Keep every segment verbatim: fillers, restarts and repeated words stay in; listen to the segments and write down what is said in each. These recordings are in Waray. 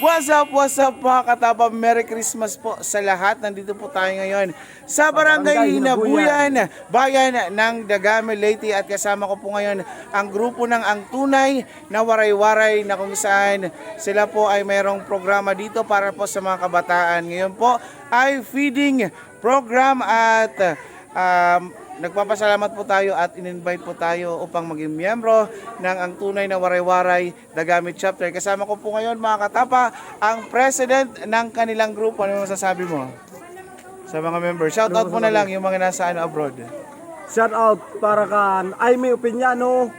What's up, what's up, mga katapa? Merry Christmas po sa lahat. Nandito po tayo ngayon sa Barangay Hinabuyan, bayan ng Dagami, Leyte. At kasama ko po ngayon ang grupo ng Ang Tunay na Waray-Waray, na kung saan sila po ay mayroong programa dito para po sa mga kabataan. Ngayon po ay feeding program at, um, nagpapasalamat po tayo at in-invite po tayo upang maging miyembro ng Ang Tunay na Waray-Waray Dagami Chapter. Kasama ko po ngayon, mga katapa, ang president ng kanilang grupo. Ano masasabi mo sa mga member? Shout out mo na lang yung mga nasa, ano, abroad. Shout out para kan Aimee Opiñano,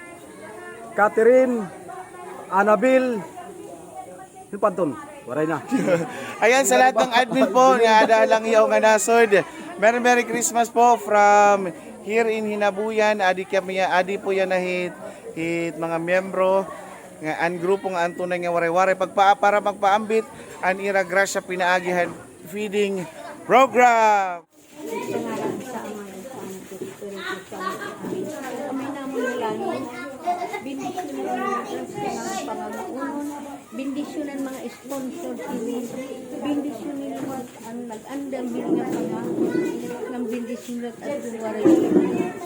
Catherine, Annabel, Sino pa adton? Waray na. Ayan, sa lahat ng admin po nga ada lang yaw nga nasod. Merry, Merry Christmas po from here in Hinabuyan. Adi kami, adi po yana hit, hit mga miyembro nga an grupo nga Ang Tunay nga Waray-Waray pagpa-, para magpaambit an ira grasya pinaagi han feeding program. Sa ngaran sa Ama, sa Anak, sa Espiritu Santo. Amen. Amay namon nga langit, bendisyonan an mga grasya nga pangangaunon, bendisyonan mga sponsor, Lord. Bendisyonan, Lord, an nag-andam hini nga panga-, nga bendisyon, Lord, at Waray-Waray.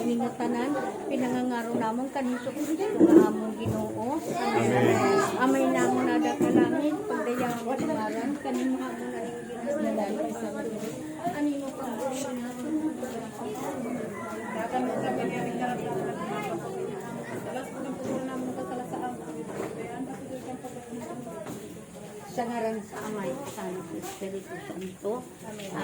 Ini nga tanan, pinangangaro namon kan Hesukristo nga amon Ginoo. Amen. Amay namon nga ada ka langit, pagdayawon an ngaran, kan imo nga amon nga ginhadian, sa ngaran sa Ama, sa Anak, sa Espiritu Santo. Amen.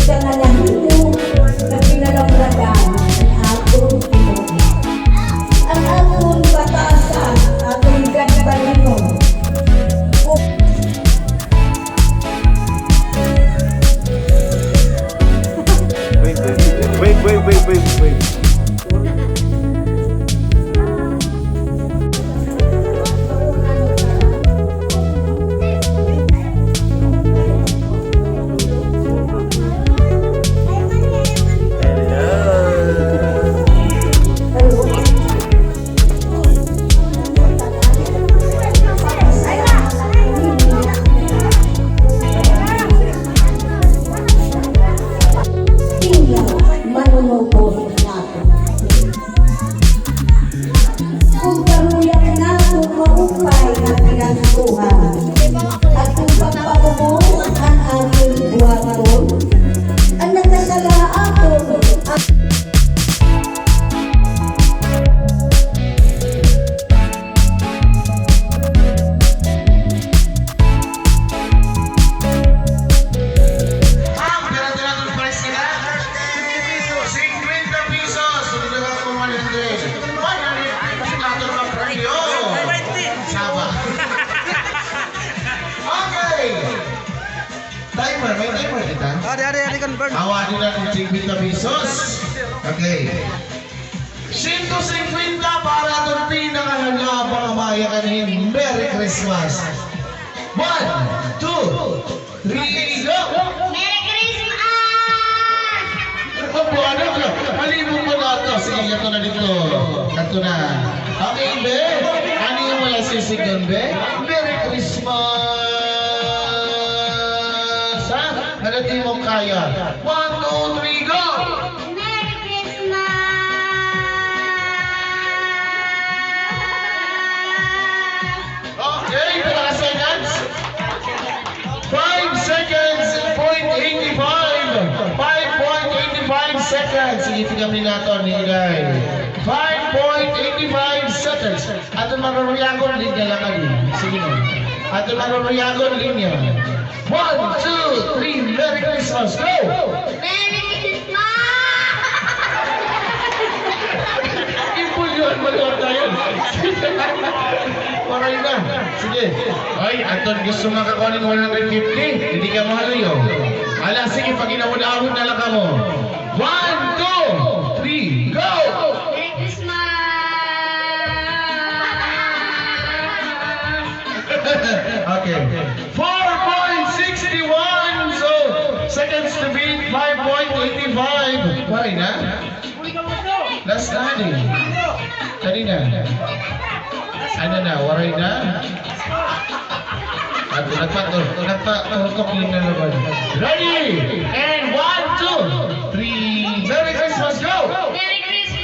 Kita nga nahimo nga pinalamragan an aton Ginoo. An aton batasan, aton kadbalingon. Wait, wait, wait. Tingnan, manunubos naton. Kon karuyan naton maupay nga pinanguhan, aton pagpabubos an aton buhaton, an nakasala aton, an Ah, pira, pira, pira, pira sila? Singkwenta pesos. Sunod na lang kung one hundred. One hundred pesos aton mga premyo. Saba. Okay. Timer, may timer kita. Adi, adi, adi, convert. Awa, adi na kung singkwenta pesos. Okay. Siyento singkwenta para aton pinakahalaba nga maya kanin. Merry Christmas. One, two, three, go! Merry Christmas! Abo, anak, halibog man ata. Sige, Ato na dito. Ato na. Okay, be. Ano yung wala sisidon, be? Merry Christmas! Ha? Ano di mo kaya? One, two, three, go! Merry Christmas! Okay, pila ka seconds? Five seconds, point eighty-five. Five point eighty-five seconds. Sige, tignan naton, Inday. Five point eighty-five seconds. Aton maruruyagon, linya lang kami. Sige na. Aton maruruyagon, linya. One, two, three, Merry Christmas. Go! Merry Christmas! Ipulyuhan mo liwat na yun. Waray na. Sige. Ay, aton gusto makakuha ng one hundred fifty. Hindi ka mahaluyo. Ala, sige, pag inawod-awod na lang kamo. One, two, three, go! Merry Christmas! Okay. Four point sixty-one. So, seconds to beat, five point eighty-five. Waray na? Last na, di. Kanina. Ano na, waray na? Ato, nagpato-, nagpaturtok yun na naman. Ready? And one, two, three. Merry Christmas, go! Merry Christmas!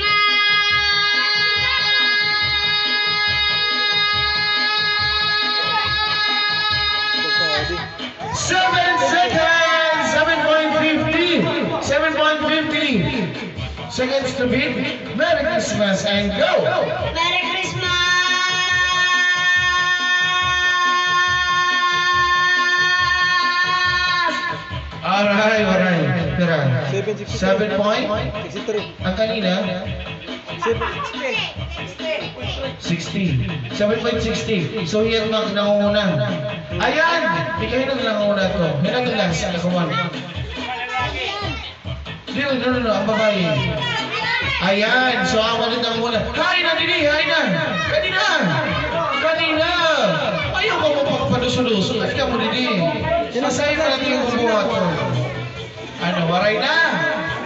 Seven seconds! Seven point fifty! Seven point fifty seconds to beat. Merry Christmas and go! Merry Christmas! Aray, aray. Pira? Seven sixty-three. Seven point? Sixty-three. Ang kanina? Seven sixty. Sixty. Seven point sixty. So, hiya mag-, nangunguna. Ayan! Ikaw hiya nangunguna ko. Hiya nag-last. Nakakuha. Di, no, no, no, ang babae. Ayan, so ako na nangunguna. Hain na didi, hain na. Kanina. Kanina. Ayaw ka mo pagpaduso-duso. Ay, ka mo didi. Masaya na natin yung bubuhat. Ano, waray na?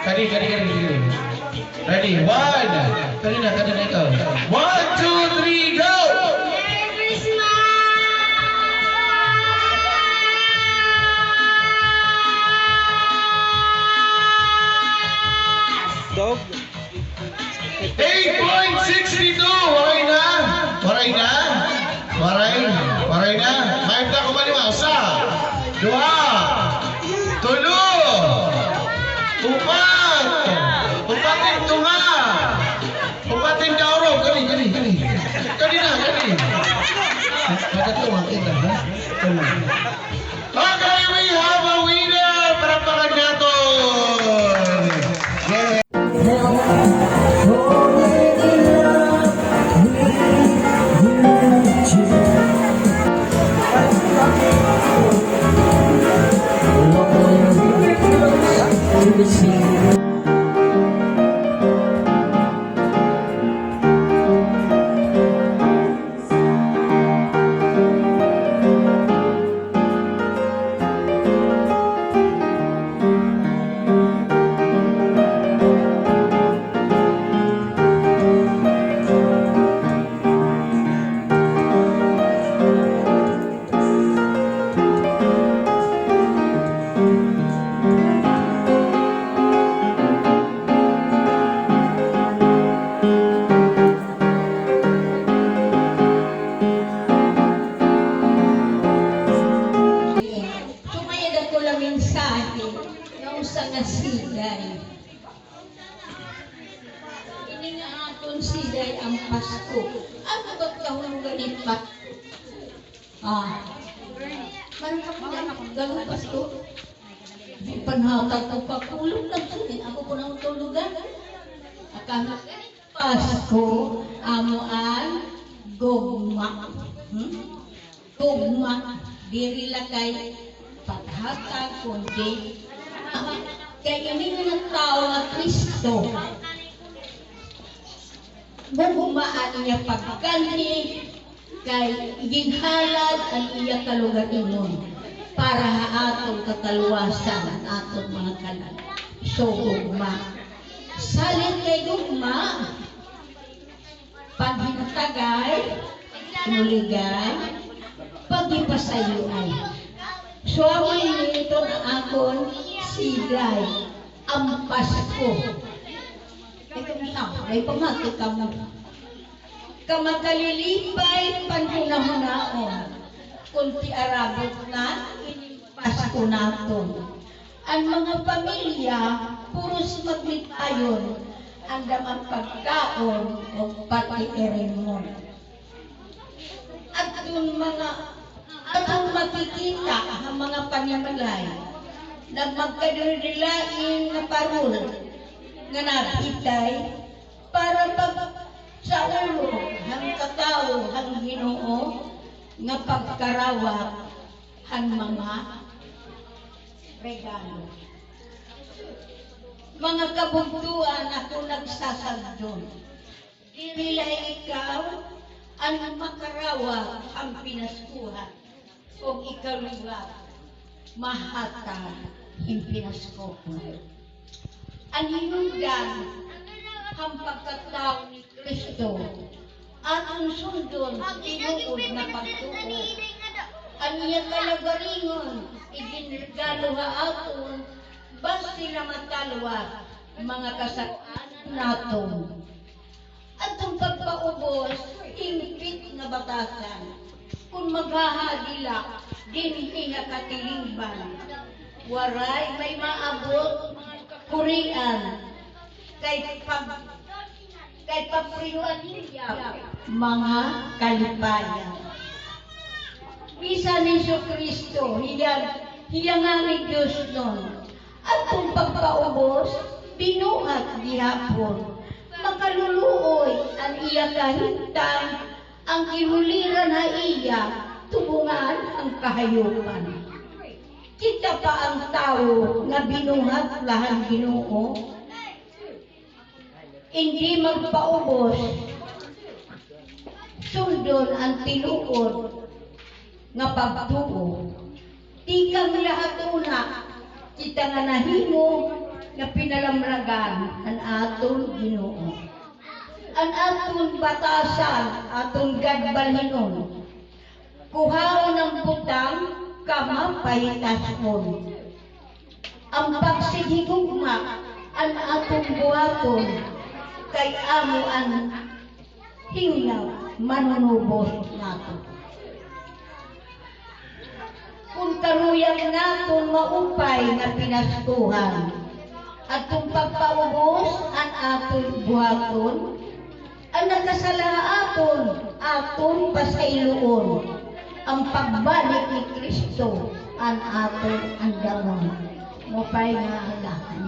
Kadi, kadi, kadi, kadi. Ready? One. Kadi na, kadi na ikaw. One, two, three, go! Merry Christmas! Dog. Eight point six two. Waray na? Waray na? Waray. Waray na. Mayta ko ba lima? Usa. Duha. Tulo. Upat. Upat in tunga. Upat in daurog. Kani, kani, kani. Kani na, kani. Magkatuwa kita, ha? Kani. Okay, we have a winner! Palakpakan naton! Yay! Sumayad ako la mensahe nga usa nga siday. Ini nga aton siday an Pasko. Ano ba kahulugan ni Pasko? Ah. Meron ka po yan? Galo Pasko? Di panhatag ko pa. Tulog lang siya. Ako po nang tulugan. Akala Pasko, amo an gugma. Hmm? Gugma, diri la kay paghatag, kundi kay ini nga tawo nga Kristo, gugma an iya pagkanhi, kay ginhalad an iya kalugaringon para ha aton kakaluwasan, an aton mga kalag. So, gugma. Salit kay gugma, Muligay, pagipasayloay. So, amo ini iton akon sigay, an Pasko. Ito mo sa, may pamati kamo. Kamakalilipay panhunahunaon, kun ti arabot na ini Pasko naton. An mga pamilya, puros magmitayon, andam an pagkaon, ug pati irimon. Adton mga, adton makikita han mga panimalay, nga magkadidilain nga parol, nga nabitay, para pagsaulog han katawo han Ginoo, nga pagkarawat han mga regalo. Mga kabugtoan, ako nagsasagdon. Diri la ikaw an makarawat han pinaskuhan, ug ikaw liwat mahatag hin pinasko. An hinungdan han pagkatawo ni Cristo, aton sundon tinuod nga pagtuo. An iya kalugaringon, iginregalo ha aton, basi nga matalwas mga kasal-anan naton. Adton pagpaubos, hingpit nga batasan. Kun maghahadi la dinhi ha katilingban, waray may maabot, kurian, kay pag-, kay pagpriyoan niya mga kalipayan. Bisan Jesucristo, hiya, hiya ngani Diosnon. Adton pagpaubos, binuhat gihapon. Makaluluoy an iya kahimtang, an gihuliran ha iya, tubungan an kahayupan. Kita pa an tawo nga binuhat la han Ginoo. Indi magpaubos, sundon an tinuod nga pagtuo. Tikang lahat una, kita nga nahimo nga pinalamragan an aton Ginoo. An aton batasan, aton gad balhinon. Kuhaon an butang, kamapahitas-on. An pagsidhigugma, an aton buhaton, kay amo an hingna manunubos naton. Kun karuyag naton maupay nga pinaskuhan, adton pagpaubos an aton buhaton, an nakasala ha aton, aton pasayloon, an pagbalik ni Cristo, an aton andamon. Maupay nga adlaw.